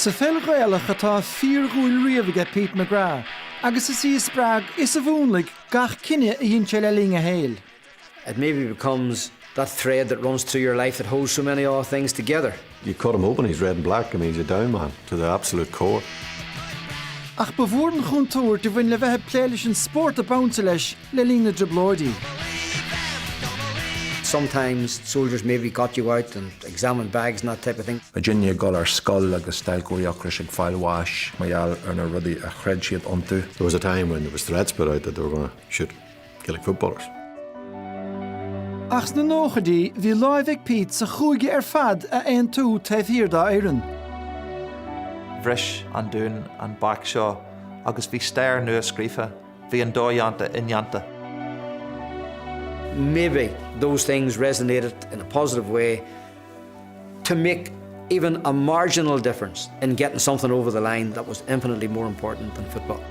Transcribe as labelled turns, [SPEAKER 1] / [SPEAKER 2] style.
[SPEAKER 1] Sa pheil Ghaelach atá a fíordhúil riamh aige Pete McGrath agus is í a spreag is a mhúnlaigh gach cinneadh a dhein sé le linn a shaoil.
[SPEAKER 2] It maybe becomes that thread that runs through your life that holds so many other things together.
[SPEAKER 3] You cut him open, he's red and black, I mean he's a Down man to the absolute core.
[SPEAKER 1] Ach ba mhór an chontúirt a bhain le bheith ag plé leis an spórt ab ansa leis le linn na dTrioblóidí.
[SPEAKER 2] Sometimes soldiers maybe got you out and examined bags and that type of thing.
[SPEAKER 4] Muidinne ag dul ar scoil agus stailceoirí ocrais ag fáil bháis mar gheall ar na rudaí a chreid siad iontu.
[SPEAKER 3] There was a time when there was threats put out that they were going to shoot Gaelic footballers.
[SPEAKER 1] Ach sna nóchaidí bhí láimh ag Pete sa chúige ar fad a aontú taobh thiar dá fhoireann.
[SPEAKER 5] Bhris an Dún an bac seo agus bhí stair nua scríofa, bhí an dodhéanta indéanta.
[SPEAKER 2] Maybe those things resonated in a positive way to make even a marginal difference in getting something over the line that was infinitely more important than football.